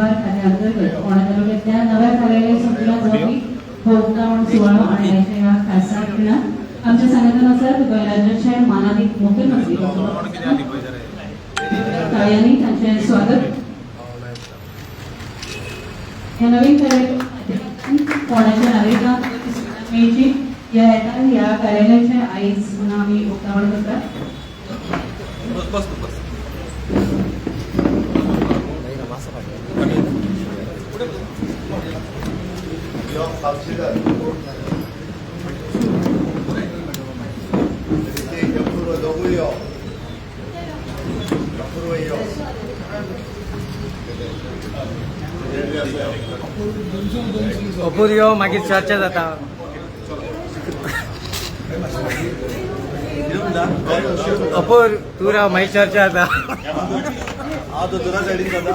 गृहनिर्माण खात्या अंतर्गत फोंडें तालुक्यांतल्या नव्या कार्यालय संकुलात जावपी हो उक्तावण सुवाळो आनी आयच्या ह्या खासा खिणाक आमच्या सांगातान आसात गोंय राज्याचे मानादीक मुख्यमंत्री टाळयांनी तांचें स्वागत. ह्या नवीन कार्यालयाच्या माध्यमांतल्यान फोंड्याच्या नागरिकांक बरी सुविधा मेळची ह्या हेतान ह्या कार्यालयाचें आयज हांगा आमी उक्तावण करतात. बस बस तू बस. यो कावसिलर ते अपूर्व दोगूय यो, अपूर्व यो. अपूर यो, मागीर चर्चा जाता. अपूर तूं राव, मागीर चर्चा जाता. हांव दोतोरा सायडीन जाता.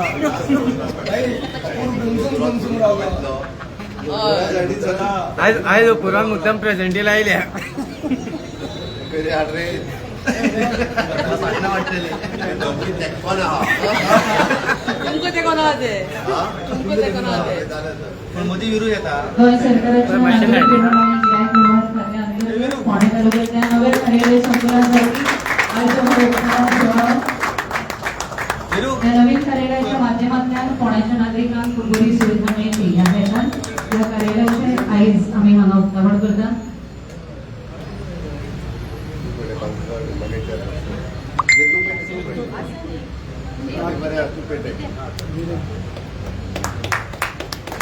दोतोरा सायडीन जाता. आयज आयज अपुरान मुद्दम प्रेझेंटी लायल्या. कधी हाड रे तेंकोन आहा. तुमकां ते कोणा ते तुमकां ते कोणा ते. पूण मदीं विरू येता. गोंय सरकाराच्या मातशें नागरी निर्माण आणि गिरायक वेव्हार खात्या अंतर्गत फोंडें तालुक्यांतल्या नव्या कार्यालय संकुलात जावपी आयचो हो उक्तावण सुवाळो. विरू. ह्या नवीन कार्यालयाच्या माध्यमांतल्यान फोंड्याच्या नागरिकांक खूब बरी सुविधा मेळची ह्या हेतान ह्या कार्यालयाचें आयज आमी हांगा उक्तावण करतात. मॅनेजर तूं पेटे बरें, तूं पेटे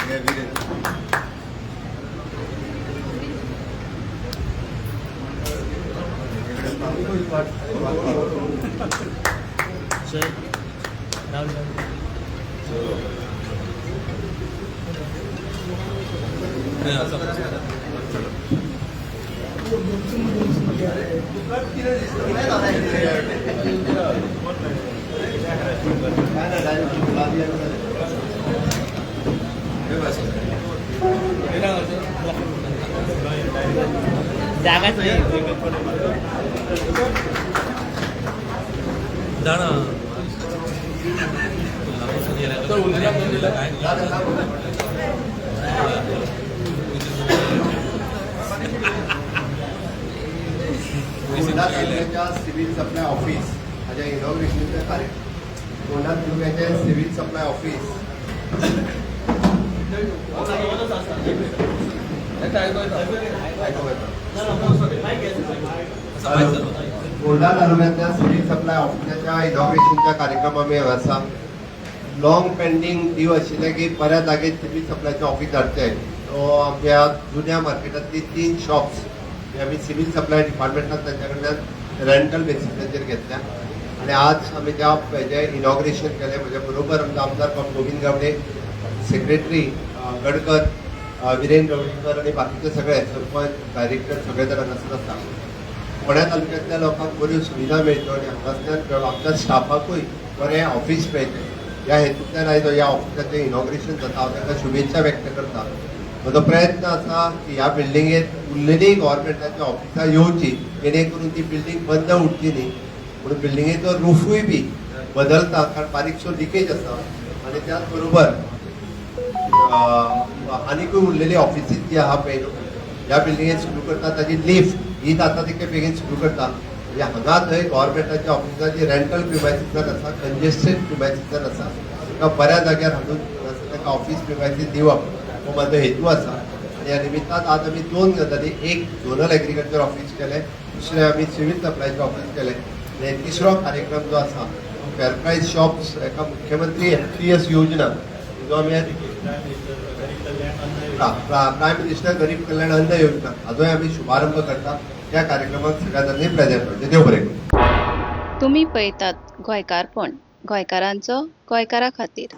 हे वीरेन. काय ना, डायरेक्ट गुलाबी आहे. हे बस. जागाच नाही. जाणा. फोंडा तालुक्याच्या सिव्हिल सप्लाय ऑफिस हाज्या इनॉग्रेशनचे कार्य, फोंडा तालुक्याचे सिव्हिल सप्लाय ऑफिस. ऐकू येता? फोंडा तालुक्यातल्या सिव्हिल सप्लाय ऑफिसाच्या इनॉग्रेशनच्या कार्यक्रम आमी हांगा आसा. लॉंग पेंडींग ड्यू आशिल्लें की बऱ्या जागेर सिव्हिल सप्लायचें ऑफिस हाडचें. सो आमच्या जुन्या मार्केटांतली तीन शॉप्स हे आमी सिव्हिल सप्लाय डिपार्टमेंटान तांच्या कडल्यान रेंटल बेसिसाचेर घेतल्या आनी आज आमी त्या हेजें इनॉग्रेशन केलें. म्हज्या बरोबर आमचो आमदार बाब गोविंद गावडे, सेक्रेटरी गडकर, विरेन गवळीकर आनी बाकीचे सगळे सरपंच, डायरेक्टर सगळे जाण हांगासर आसा. फोंड्या तालुक्यांतल्या लोकांक बऱ्यो सुविधा मेळच्यो आनी हांगासल्यान आमच्या स्टाफाकूय बरें ऑफिस मेळचें ह्या हेतूंतल्यान आयज ह्या ऑफिसाचें इनॉग्रेशन जाता. हांव तांकां शुभेच्छा व्यक्त करता. म्हजो प्रयत्न आसा की ह्या बिल्डिंगेंत उरलेली गव्हर्मेंटाची ऑफिसां येवची, जेणे करून ती बिल्डींग बंद उरची न्ही म्हणून. बिल्डिंगेचो रुफूय बी बदलता, कारण बारीकसो लिकेज आसा. आनी त्याच बरोबर आनीकूय उरलेली ऑफिसीस जी आहा पळय न्हू, ह्या बिल्डिंगेत सुरू करता. ताजी लिफ्ट ही जाता तितके बेगीन सुरू करता. म्हणजे हांगा थंय गव्हर्मेंटाच्या ऑफिसाची रेंटल प्रिमायसिसान आसा, कंजेस्टेड प्रिमायसिसान आसा, ताका बऱ्या जाग्यार हाडून हांगासर ताका ऑफिस प्रिमायसीस दिवप हो म्हाजो हेतू आसा. आनी ह्या निमित्तान आज आमी दोन गजाली, एक झोनल एग्रीकल्चर ऑफिस केलें, दुसरें आमी सिव्हिल सप्लायचें ऑफिस केलें आनी तिसरो कार्यक्रम जो आसा तो फेर प्रायस शॉप्स एका मुख्यमंत्री एफपीएस योजना जो आमी प्रायम मिनिस्टर गरीब कल्याण अन्न योजना हाजोय आमी शुभारंभ करता. त्या कार्यक्रमात सगळ्या जाणांनी प्रेझेंट रावचें. देव बरें करूं. तुमी पळयतात गोंयकारपण, गोंयकारांचो गोंयकारा खातीर.